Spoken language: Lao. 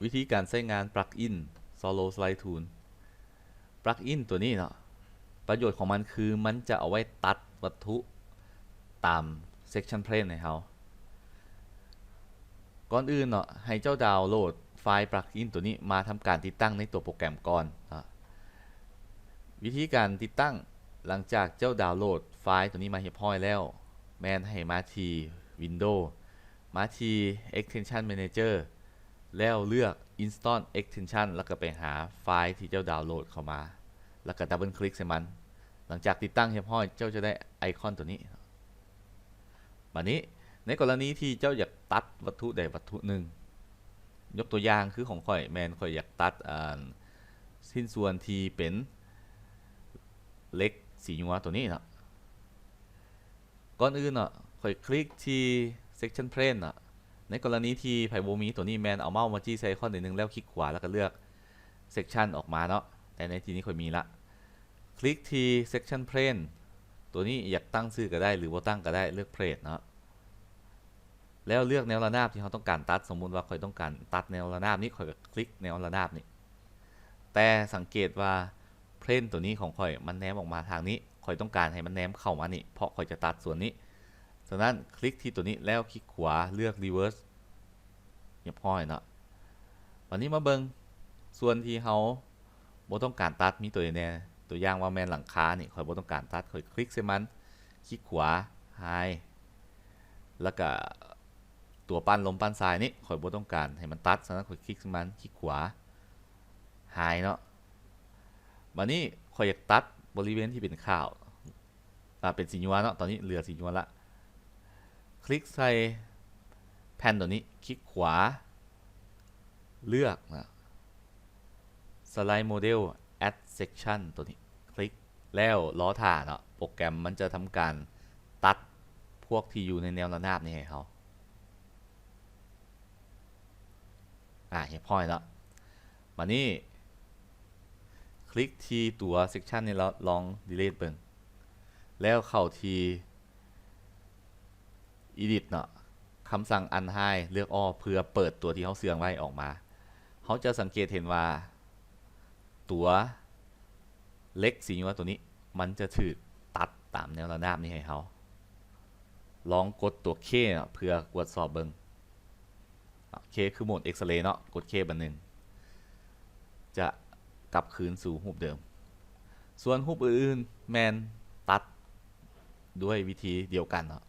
ວິທີການໃຊ້ງານປລັກອິນ Swallow Slide Tool. ປລັກອິນຕົວນີ້ເນາະ ປະໂຫຍດຂອງມັນຄືມັນຈະເອົາໄວ້ຕັດວັດຖຸຕາມ section plane ໃຫ້ເຮົາ. ກ່ອນອື່ນເນາະ ໃຫ້ເຈົ້າດາວໂຫຼດໄຟລ໌ປລັກອິນຕົວນີ້ມາທຳການຕິດຕັ້ງໃນຕົວໂປຣແກຣມກ່ອນເນາະ. ວິທີການຕິດຕັ້ງ ຫຼັງຈາກເຈົ້າດາວໂຫຼດໄຟລ໌ຕົວນີ້ມາຮຽບຮ້ອຍແລ້ວ ແມ່ນໃຫ້ມາທີ່ Windows ມາທີ່ Extension Manager ແລ້ວເລືອກ Install Extension ແລ້ວກໍໄປຫາໄຟລ໌ທີ່ເຈົ້າດາວໂຫຼດເຂົ້າມາ ແລ້ວກໍ double click ໃສ່ມັນ. ຫຼັງຈາກຕິດຕັ້ງຮຽບຮ້ອຍ ເຈົ້າຈະໄດ້ໄອຄອນຕົວນີ້. ບາດນີ້ ໃນກໍລະນີທີ່ເຈົ້າຢາກຕັດວັດຖຸໃດວັດຖຸໜຶ່ງ ຍົກຕົວຢ່າງຄືຂອງຂ້ອຍ ແມ່ນຂ້ອຍຢາກຕັດ ອ່າ ຊິ້ນສ່ວນທີ່ເປັນເຫຼັກສີຍົວຕົວນີ້ເນາະ. ກ່ອນອື່ນເນາະ ຂ້ອຍຄລິກທີ່ section plane ເນາະ. ໃນກໍລະນີທີ່ໃຜບໍ່ມີຕົວນີ້ ແມ່ນເອົາເມົ້າມາຈີ້ໃສ່ໄອຄອນໜ້ອຍໜຶ່ງ ແລ້ວຄລິກຂວາ ແລ້ວກໍເລືອກ section ອອກມາເນາະ. ແຕ່ໃນທີ່ນີ້ຂ້ອຍມີລະ. ຄລິກທີ່ section plane ຕົວນີ້ ຢາກຕັ້ງຊື່ກໍໄດ້ ຫຼືບໍ່ຕັ້ງກໍໄດ້ ເລືອກ plane ເນາະ. ແລ້ວເລືອກແນວລະນາບທີ່ເຮົາຕ້ອງການຕັດ. ສົມມຸດວ່າຂ້ອຍຕ້ອງການຕັດແນວລະນາບນີ້ ຂ້ອຍກໍຄລິກແນວລະນາບນີ້. ແຕ່ສັງເກດວ່າ plane ຕົວນີ້ຂອງຂ້ອຍມັນແນມອອກມາທາງນີ້ ຂ້ອຍຕ້ອງການໃຫ້ມັນແນມເຂົ້າມານີ້ ເພາະຂ້ອຍຈະຕັດສ່ວນນີ້. ສະນັ້ນຄລິກທີ່ຕົວນີ້ ແລ້ວຄລິກຂວາ ເລືອກ reverse ຮຽບຮ້ອຍເນາະ. ບາດນີ້ມາເບິ່ງສ່ວນທີ່ເຮົາບໍ່ຕ້ອງການຕັດ ມີຕົວໃດແດ່. ຕົວຢ່າງວ່າແມ່ນຫຼັງຄານີ້ ຂ້ອຍບໍ່ຕ້ອງການຕັດ ຂ້ອຍຄລິກໃສ່ມັນ ຄລິກຂວາ hide ແລ້ວກະຕົວປັ້ນລົມປັ້ນຊາຍນີ້ ຂ້ອຍບໍ່ຕ້ອງການໃຫ້ມັນຕັດ ສະນັ້ນຂ້ອຍຄລິກໃສ່ມັນ ຄລິກຂວາ hide ເນາະ. ບາດນີ້ຂ້ອຍຢາກຕັດບໍລິເວນທີ່ເປັນຂາວ ອ່າ ເປັນສີຍົວເນາະ. ຕອນນີ້ເຫຼືອສີຍົວລະ. ຄລິກໃສ່ແຜ່ນຕົວນີ້ ຄລິກຂວາ ເລືອກນະ Slide Model Add Section ຕົວນີ້ ຄລິກ ແລ້ວລໍຖ້າເນາະ. ໂປຣແກຣມມັນຈະທຳການຕັດພວກທີ່ຢູ່ໃນແນວລະນາບນີ້ໃຫ້ເຮົາ. ອ່າ ຮຽບຮ້ອຍແລ້ວ. ບາດນີ້ຄລິກທີ່ຕົວ section ນີ້ ລອງ delete ເບິ່ງ ແລ້ວເຂົ້າທີ່ edit ເນາະ. ຄຳສັ່ງ unhide ເລືອກ all ເພື່ອເປີດຕົວທີ່ເຮົາເຊື່ອງໄວ້ອອກມາ. ເຮົາຈະສັງເກດເຫັນວ່າຕົວເຫຼັກສີຍົວຕົວນີ້ ມັນຈະຖືກຕັດຕາມແນວລະນາບນີ້ໃຫ້ເຮົາ. ລອງກົດຕົວ K ເນາະ ເພື່ອກວດສອບເບິ່ງ. K ຄືໂໝດ X-ray ເນາະ. ກົດ K ບາດໜຶ່ງ ຈະກັບຄືນສູ່ຮູບເດີມ. ສ່ວນຮູບອື່ນໆ ແມ່ນຕັດດ້ວຍວິທີດຽວກັນເນາະ.